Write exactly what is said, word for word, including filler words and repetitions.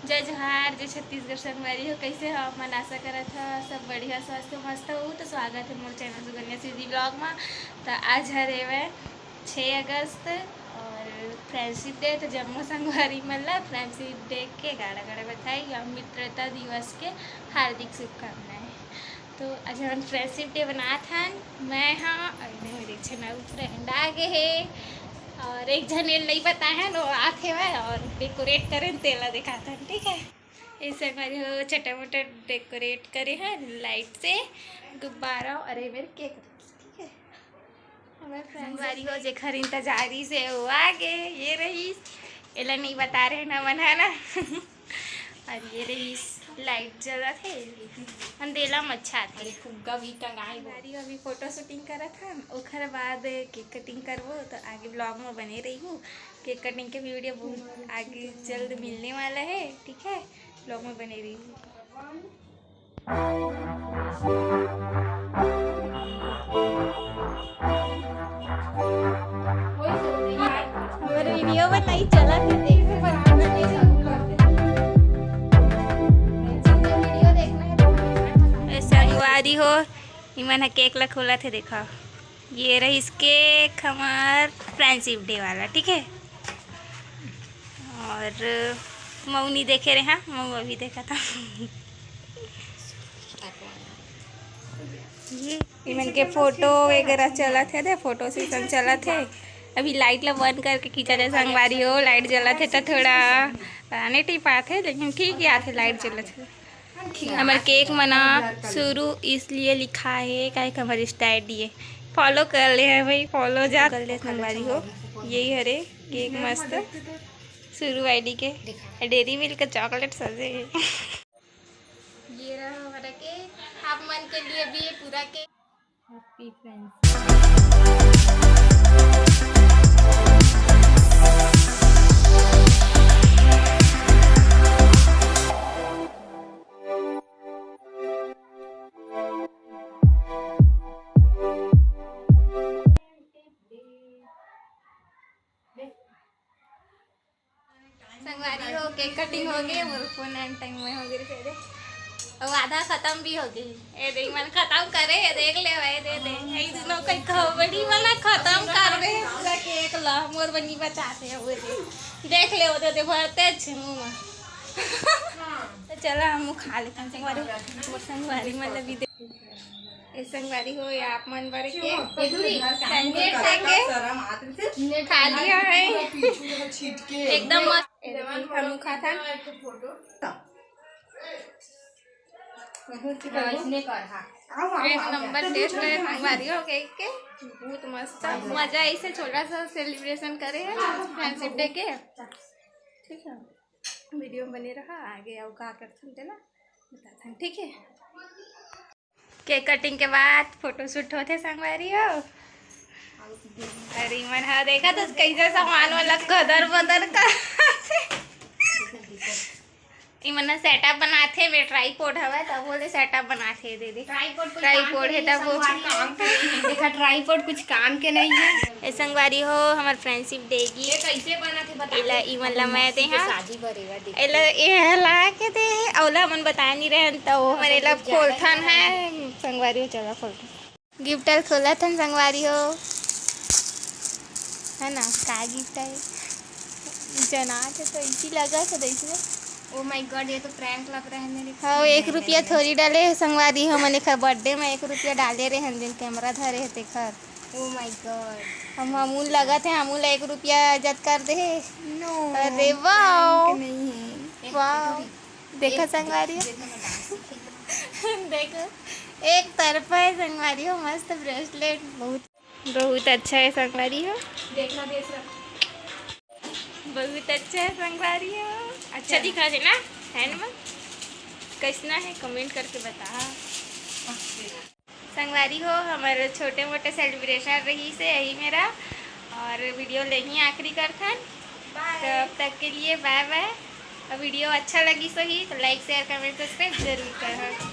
जय जोहार, जय छत्तीसगढ़ संगवारी हो। कैसे हो आप मन? आशा करत हो सब बढ़िया, स्वस्थ, मस्त हो। तो स्वागत है मोर चैनल सुगन्या सीजी ब्लॉग में। तो आज हर एवं छः अगस्त और फ्रेंडशिप डे। तो जम्मो संगवारी मन ला फ्रेंडशिप डे के गाड़ा गाड़ा बधाई या मित्रता दिवस के हार्दिक शुभकामनाएं। तो आज हम फ्रेंडशिप डे बनात हन। मैं हाँ और मेरे एक झन अउ फ्रेंड आ गए हे और एक झन एल नहीं पता है, वो आत हेवय और डेकोरेट करें, तेला दिखात हन, ठीक है। ये संगवारी हो छोटा मोटा डेकोरेट करे हैं लाइट से, गुब्बारा और ये मेरे केक, ठीक है। हमारे फ्रेंड संगवारी हो जेखर इंतजारी से वो आ गए, ये रही, एला नहीं बता रहे ना मन है ना। और ये रही लाइट जलत है, अंधेला में अच्छा थे। फुग्गा भी टंगाए हो। संगवारी हो अभी फोटो शूटिंग करत हन, ओखर बाद केक कटिंग करबो, तो आगे ब्लॉग में बने रही हूँ। केक कटिंग के वीडियो बहुत आगे जल्द मिलने वाला है, ठीक है, ब्लॉग में बने रही हूँ। हमारे वीडियो बनाई चला थे, देख। वीडियो देखना है तो हमारे channel में संगवारी हो, इमन ह केक ला खोला थे, देखा। ये रहिस केक हमार फ्रेंडशिप डे वाला, ठीक है। और मऊ नहीं देखे रहे, हाँ, मऊ अभी देखा था। ये इमन के फोटो वगैरह चलत है, दे फोटो सेशन चलत है। अभी लाइट ला बंद करके खींचा जाए संगवारी हो, लाइट जलत है तो थोड़ा आने टिप आत है, लेकिन ठीक ही आत है, लाइट जलत है। हमारे केक मना शुरू इसलिए लिखा है, काहे कि हमारे इंस्टा आईडी है, फॉलो कर ले हैं भाई, फॉलो जा कर ले संगवारी हो। यही हरे केक मस्त शुरू आईडी के, डेयरी मिल्क चॉकलेट सजे है। ये रहा हमारा केक, आप मन के लिए भी ये पूरा केक। Happy friends। संगवारी हो, केक कटिंग हो गए, मोर फोन एंड टाइम में हो गए थे। अब आधा खत्म भी हो गए। ए देख, मन खत्म करे, ये देख ले भाई, दे दे। ये दोनों कहीं खबड़ी वाला खत्म कर दे पूरा केक ला, मोर बनी बचाते हैं वो दे। देख ले, वो दे दे, भरते अच्छे मुंह में। तो चला, हम खा लेते हैं संगवारी, मोर संगवारी मतलब भी दे। ए संगवारी हो, ये आप मन बर के सैंडविच लेके खा लिया है। एकदम मस्त। ए देखो, हम खा था। एक नंबर टेस्ट है संगवारी हो केक के, बहुत मस्त। मजा ऐसे छोटा सा सेलिब्रेशन करे हैं फ्रेंडशिप डे के, ठीक है। वीडियो में बने रहा, आगे आओ का करथन तेला बताथन, ठीक है। केक कटिंग के बाद फोटोशूट होथे संगवारी हो। अरे मन हा देखा तो कैसे सामान वाला कदर बदर कर। इमन सेटअप बनाथे, मेरे ट्राईपोड हवा तब बोले सेटअप बनाथे दे दे। ट्राईपोड कोई ट्राईपोड काम के है नहीं, तब वो संगवारी हो। काम के नहीं है। देखा, ट्राईपोड कुछ काम के नहीं है। ए संगवारी हो, हमार फ्रेंडशिप डे गी। ये कैसे बना थे बता एला दे। इमन ला मैं दे हाँ। शादी बरेगा देख। एला ए ला के दे, अउला मन बताए नहीं रहन त वो हमन एला खोलथन है। संगवारी हो, चला खोलथन। गिफ्ट ल खोलथन संगवारी हो, है ना? का गिफ्ट है? जना थे तो इसी लगा थे, देख ले। Oh my God, ये तो प्रैंक लग रहा है मेरे को। हाँ, एक रुपया थोड़ी डाले संगवारी हो, हमन एखर बर्थडे में एक रुपया डाले रहे, हम दिन कैमरा धरे है तेखर। Oh my God। हम हमूल लगत है, हमूल एक रुपया जत कर दे। No, अरे वाह। प्रैंक नहीं है। वाह। देखा संगवारी हो। देखो, एक तरफा है संगवारी हो, मस्त ब्रेसलेट, बहुत, बहुत अच्छा है संगवारी हो। देखना बेच रहा। बहुत अच्छा है संगवारी हो। अच्छा दिखा देना, है ना? कैसना है, कमेंट करके बता। संगवारी हो, हमारे छोटे मोटे सेलिब्रेशन रही से यही मेरा, और वीडियो ले ही आखिरी करथन। तब तक के लिए बाय बाय। और वीडियो अच्छा लगी सही तो लाइक, शेयर, कमेंट, सब्सक्राइब जरूर करना।